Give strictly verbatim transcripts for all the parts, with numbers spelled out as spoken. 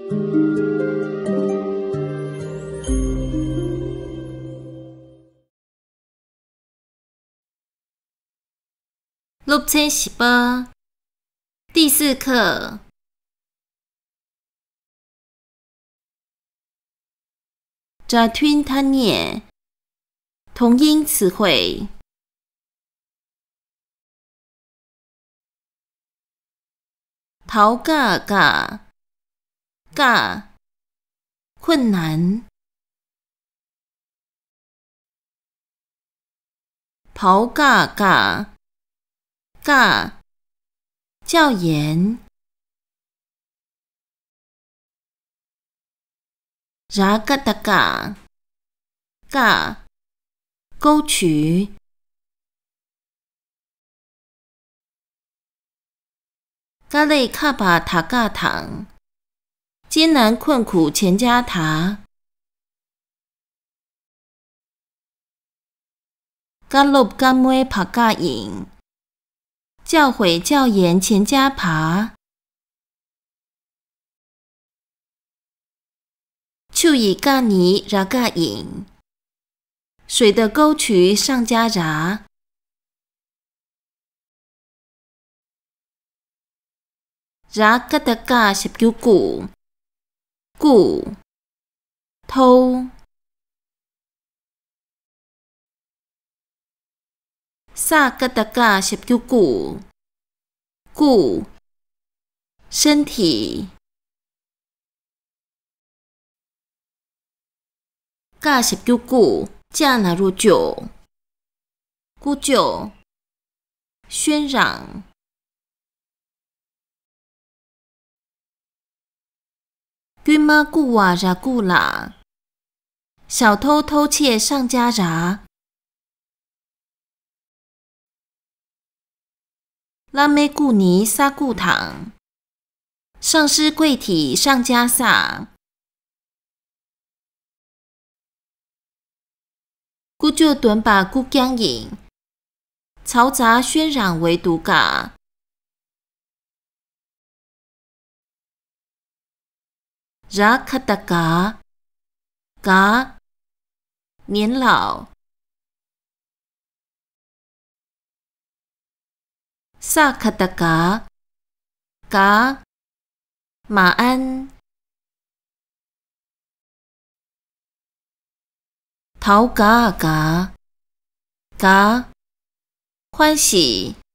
སློབ་ཚན་བཞི་པ། 第四课。 སྒྲ་མཐུན་ཐ་སྙད། 同音词汇། 头家家，家，困难。 头家家，家，教员。 ར་ཀ་ཏ་ཀ། ཀ། 沟渠། དཀའ་ལས་ཁག་པ་ད་ཀ་དང་། 艰难困苦全家达། བཀའ་སློབ་བཀའ་མོལ་བ་ཀ་ཡིན། 教诲教严全家爬། ཆུ་ཡི་བཀའ་ནི་ར་ཀ་ཡིན། 水的沟渠上家达། ར་ཀ་ཏ་ཀ་ཞབས་ཀྱུ་ཀུ། ཀུ། 偷། ས་ཀ་ཏ་ཀ་ཞབས་ཀྱུ་ཀུ། ཀུ། 身体། ཀ་ཞབས་ཀྱུ་ཀུ། ཀྱ་ན་རོ་ཀྱོ། ཀུ་ཅོ། 宣让། རྐུན་མ་རྐུ་བ་ར་ཀུ་ལ། 小偷偷窃上家达། བླ་མའི་སྐུ་ནི་ས་སྐུ་དང་། 上师跪体上家萨། ཀུ་ཅོ་འདོན་པ་ཀུ་རྐྱང་ཡིན། 嘈杂喧嚷为独嘎། ར་ཁ་ཏ་ག། ག། 年老། ས་ཁ་ཏ་ག། ག། 马鞍། 头家个། 个། 欢喜།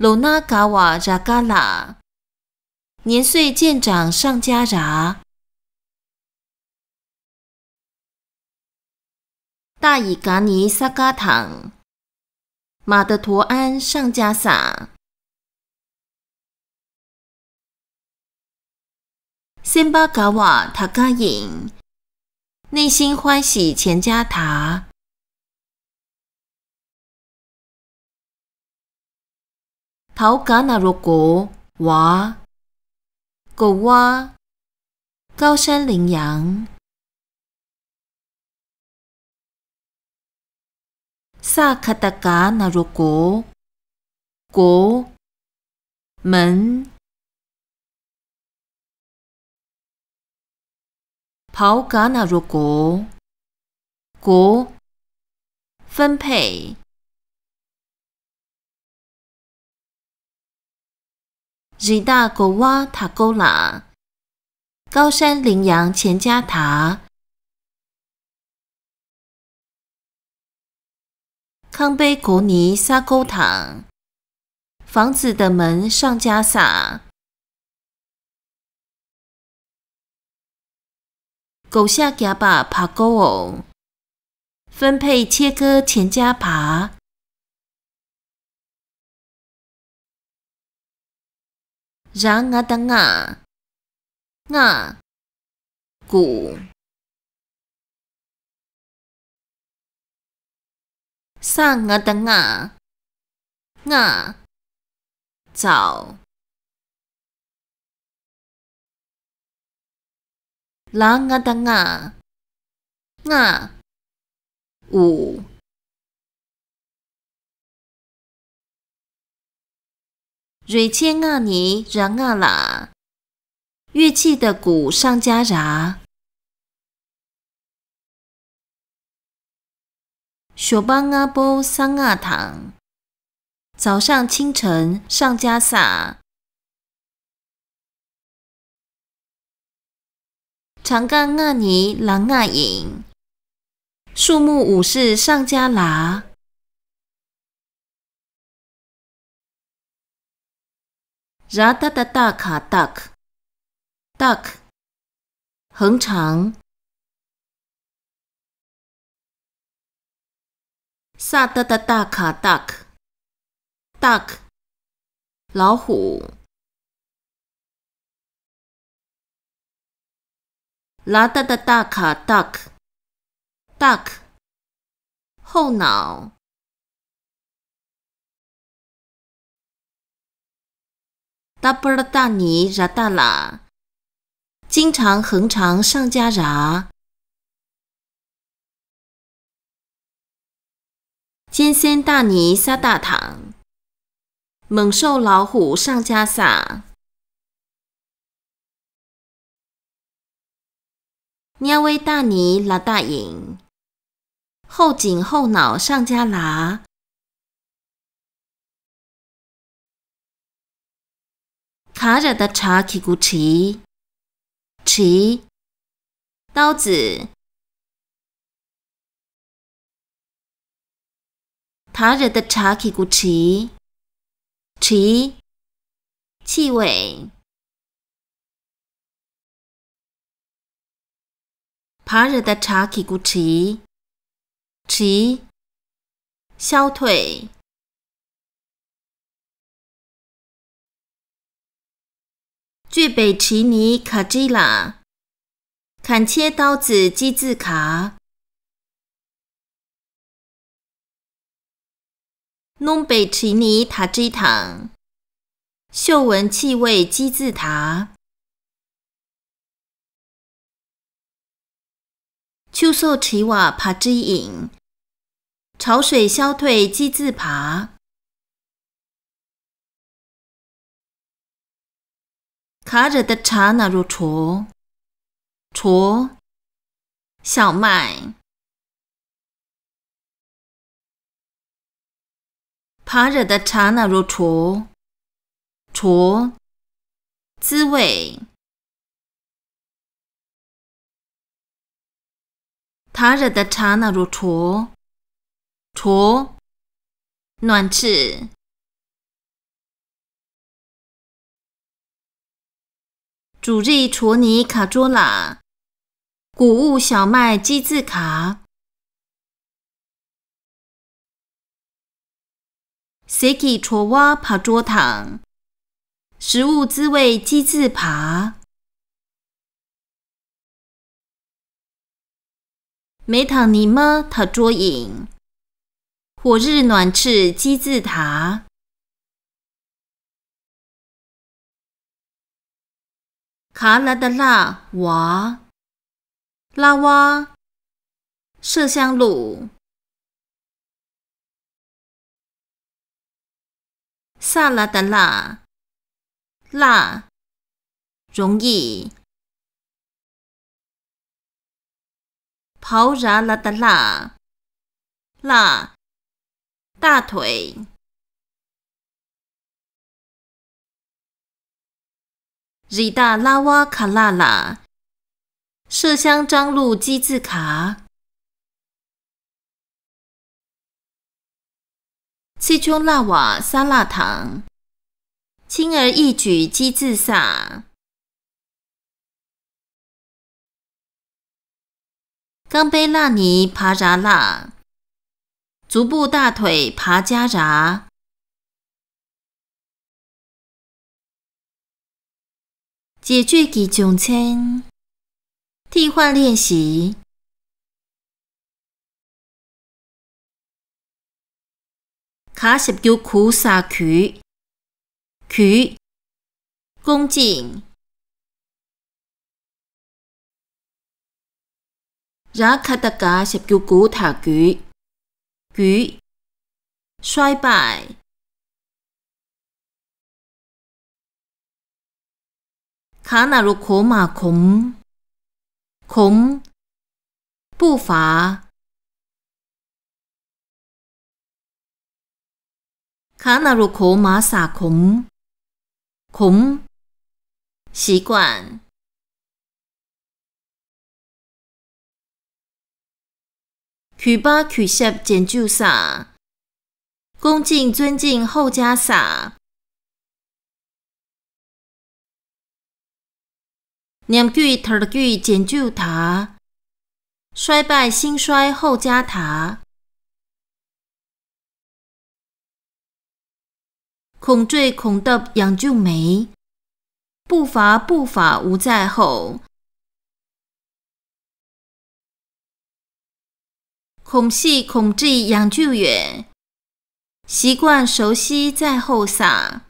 ལོ་ན་དགའ་བ་ར་དགའ་ལ། 年岁渐长上家达། རྟ་ཡི་ག་ནི་ས་ག་དང་། 马的驮鞍上家撒། སེམས་པ་དགའ་བ་ད་ག་ཡིན། 内心欢喜全家达། 头家那若国，哇。国哇。高山领羊。 ས་ཁ་ཏ་ག་ན་རོ་གོ། གོ། 门། 跑 ག་ན་རོ་གོ། གོ། 分配། རི་དྭགས་གོ་བ་ད་གོ་ལ། 高山领羊全家达། ཁང་པའི་སྒོ་ནི་ས་སྒོ་དང་། 房子的门上家撒། བགོ་བཤའ་བརྒྱབ་པ་བ་གོ་འོང་། 分配切割全家拔། ར་ང་ད་ང་། ང་། གུ། ས་ང་ད་ང་། ང་། 早། ལ་ང་ད་ལྔ། ལྔ། དབུ། རོལ་ཆའི་སྔགས་ནི་ར་སྔགས་ལ། 乐器的鼓上加ར། ཞོགས་པ་སྔ་པོ་ས་སྔགས་དང་། 早上清晨上加ས། གྲངས་ཀ་ལྔ་ནི་ལ་སྔགས་ཡིན། 数目五是上加ལ། ར་ཏ་བཏགས་རྟ་ག་རྟགས། རྟགས། 恒常། สะตะตะตะขะตัก ตัก 老虎。 ลาตะตะตะขะตัก ตัก 后脑。 ตะปะระตะหนีระตะหละ 经常恒常上加ระ 尖酸大泥撒大糖，猛兽老虎上加撒。鸟尾大泥拉大营，后颈后脑上加拉。 ག་ར་བཏགས་གྲ་གི་གུ་གྲི། གྲི། 刀子。 ད་ར་བཏགས་གྲ་གི་གུ་གྲི། གྲི། 气味。 བ་ར་བཏགས་བྲ་གི་གུ་བྲི། བྲི། 消退。 གཅོད་པའི་གྲི་ནི་ག་གྲི་ལ། 砍切刀子击字卡。 སྣོམ་པའི་གྲི་ནི་ད་གྲི་དང་། 嗅闻气味击字卡。 ཆུ་སོ་བྲི་བ་བ་གྲི་ཡིན། 潮水消退击字卡。 ག་ར་བཏགས་གྲ་ན་རོ་གྲོ། གྲོ། 小麦。 བ་ར་བཏགས་བྲ་ན་རོ་བྲོ། བྲོ། 滋味。 ད་ར་བཏགས་དྲ་ན་རོ་དྲོ། དྲོ། 暖气。 ཇུ་རིགས་གྲོ་ནི་ག་གྲོ་ལ། 谷物小麦击字卡。 ཟས་ཀྱི་བྲོ་བ་བ་གྲོ་དང་། 食物滋味击字卡。 མེ་དང་ཉི་མ་ད་གྲོ་ཡིན། 火日暖气击字卡。 ག་ལ་བཏགས་གླ་བ། གླ་བ། 麝香鹿。 ས་ལ་བཏགས་སླ། སླ། 容易。 བའོ་ར་ལ་བཏགས་ར། ར། ར། 大腿。 རི་དྭགས་གླ་བ་ག་གླ་ལ། 麝香樟鹿击字卡。 ཚེ་ཆུང་གླ་བ་ས་གླ་དང་། 轻而易举击字卡。 རྐང་པའི་གླ་ནི་བ་ར་གླ། 足部大腿爬加ར། 解决ཀྱི་སྦྱོང་ཚན། 替换练习。 ག་ཞབས་ཀྱུ་གུ་ས་གུས། གུས། 恭敬。 ར་ག་བཏགས་རྒ་ཞབས་ཀྱུ་རྒུ་ད་རྒུས། རྒུས། 衰败。ག་ན་རོ་གོ་མ་གོམ། གོམ། 步伐。ག་ན་རོ་གོ་མ་ས་གོམ། གོམ། 习惯。 གུས་པ་གུས་ཞབས་རྗེས་འཇུག་ས། 恭敬尊敬后加ས། ཉམས་རྒུད་དར་རྒུད་རྗེས་འཇུག་ད། 衰败兴衰后加ད། 恐惧恐惧ཡང་འཇུག་མེད། 步伐步伐无在后。 གོམས་གཤིས་གོམས་འདྲིས་ཡང་འཇུག་ཡོད། 习惯熟悉在后ས།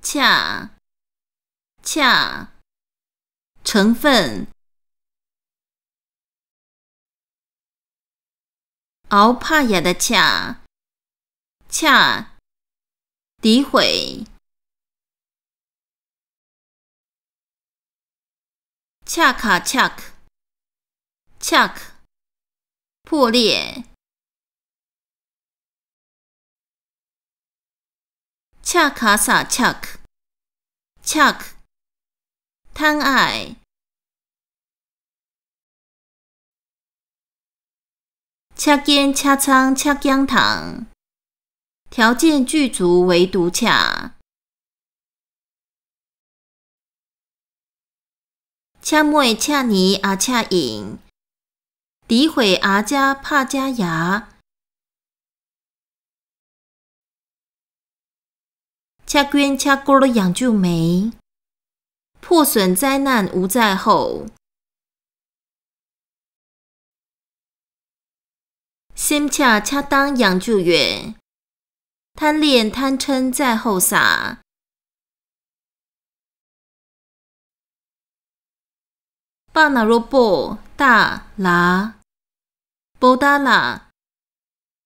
恰，恰，成分。 ཨའོ་ཕ་ཡ་ད་ཆ། ཆ། 诋毁། 恰卡恰克，恰克，破裂。 ཆ་ག་ས་ཆག་ཆག་ཐང་ཨའི། ཆ་རྐྱེན་ཆ་ཚང་ཆ་རྐྱང་དང་། 条件具足唯独ཆ། འཕྱ་སྨོད་འཕྱ་ནི་ཨ་འཕྱ་ཨིན། 诋毁ཨ་འཕྱ་ཕ་འཕྱ་ཡ། འཕྱ་སྐྱོན་འཕྱ་སྐོར་ཡང་འཇུག་མེད། 破损灾难无在后。 སེམས་ཆགས་ཆགས་སྡང་ཡང་འཇུག་ཡོད། 贪恋贪嗔在后ས། པ་ན་རོ་པོ་ཏ་ལ། པོ་ཏ་ལ།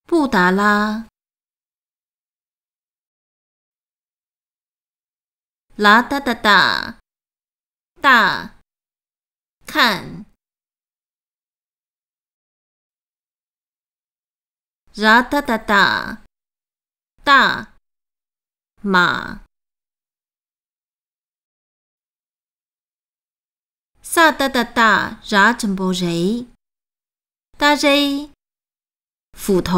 པུ་ཏ་ལ། ลาตะตะตะ ตา 看。 ราตะตะตะ ตา หมา สาตะตะตะ รา จำโบเร ตาเร 斧头。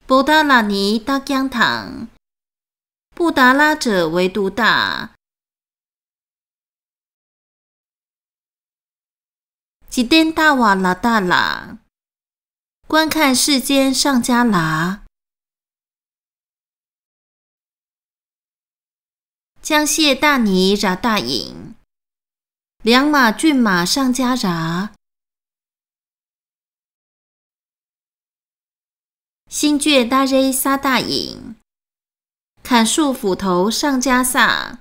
པོ་ཏ་ལ་ནི་རྟགས་རྐྱང་དང་། 不达拉者唯独大。 འཇིག་རྟེན་ལྟ་བ་ལ་རྟགས་ལ། 观看世间上加ལ། 将蟹大泥 ར་རྟགས་ཨིན། 两码骏马上加ར། 新倔大 རེ་ས་རྟགས་ཨིན། 砍树斧头上加ས།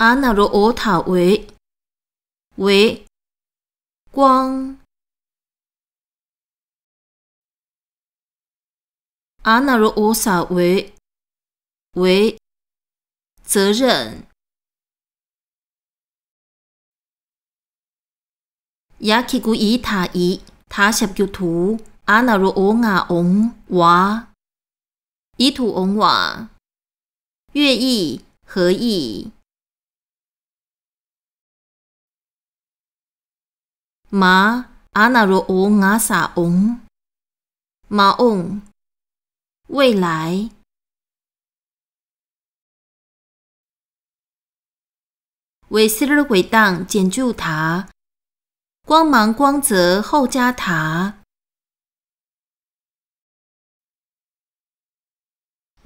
ཨ་ན་རོ་འོ་ཐ་འོད། འོད། 光。 ཨ་ན་རོ་འོ་ས་འོད། འོད། 责任。 ཡ་གི་གུ་ཨི་ཐ་ཨི། ཐ་ཞབས་ཀྱུ་ཐུ། ཨ་ན་རོ་འོ་ང་འོང་བ། ཨི་ཐུ་འོང་བ། 愿意 合意། 马 ཨ་ན་རོ་འོ་ང་ས་འོང་། མ་འོངས། 未来། འོད་ཟེར་འོད་མདངས་རྗེས་འཇུག་ད། 光芒光泽后加ད།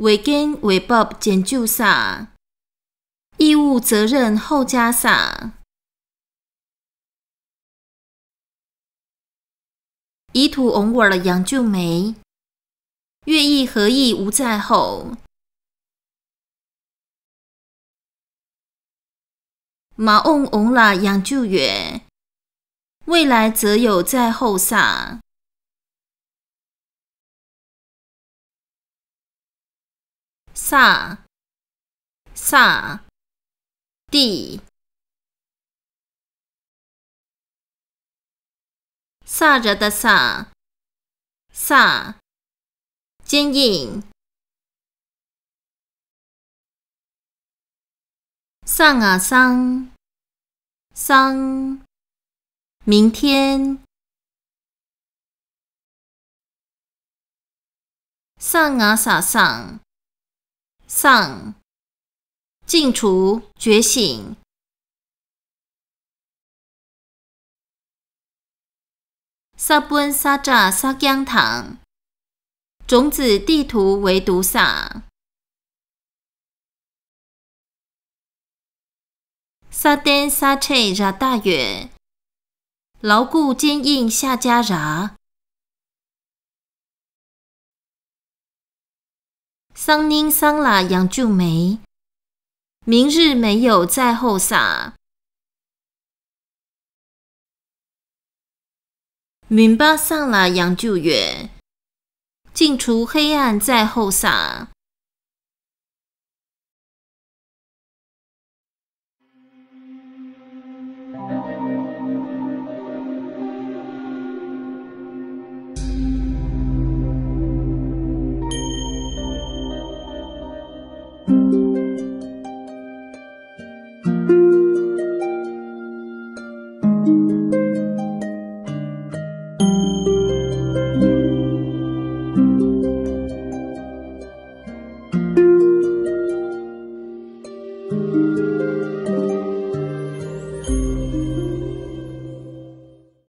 འོད་སྐྱོན་འོད་བབས་རྗེས་འཇུག་ས། 义务责任后加ས། ཨི་ཐུ་འོང་བར་ཡང་འཇུག་མེད། 愿意合意无在后། མ་འོངས་འོང་ལ་ཡང་འཇུག་ཡོད། 未来则有在后撒。撒，撒，地。撒热的撒，撒，坚硬。 上啊上，上，明天。上啊撒上，上，净除，觉醒。 ས་བོན་ས་བཀྲ་ས་རྐྱང་དང་། 种子地图围堵撒。ས་བརྟན་ས་འཕྲེད་ར་ཏ་ཡོད། 牢固坚硬下家ရာ。 སང་ཉིན་སང་ལ་ཡང་འཇུག་མེད། 明日没有在后撒。 མུན་པ་སངས་ལ་ཡང་འཇུག་ཡོད། 净除黑暗在后撒。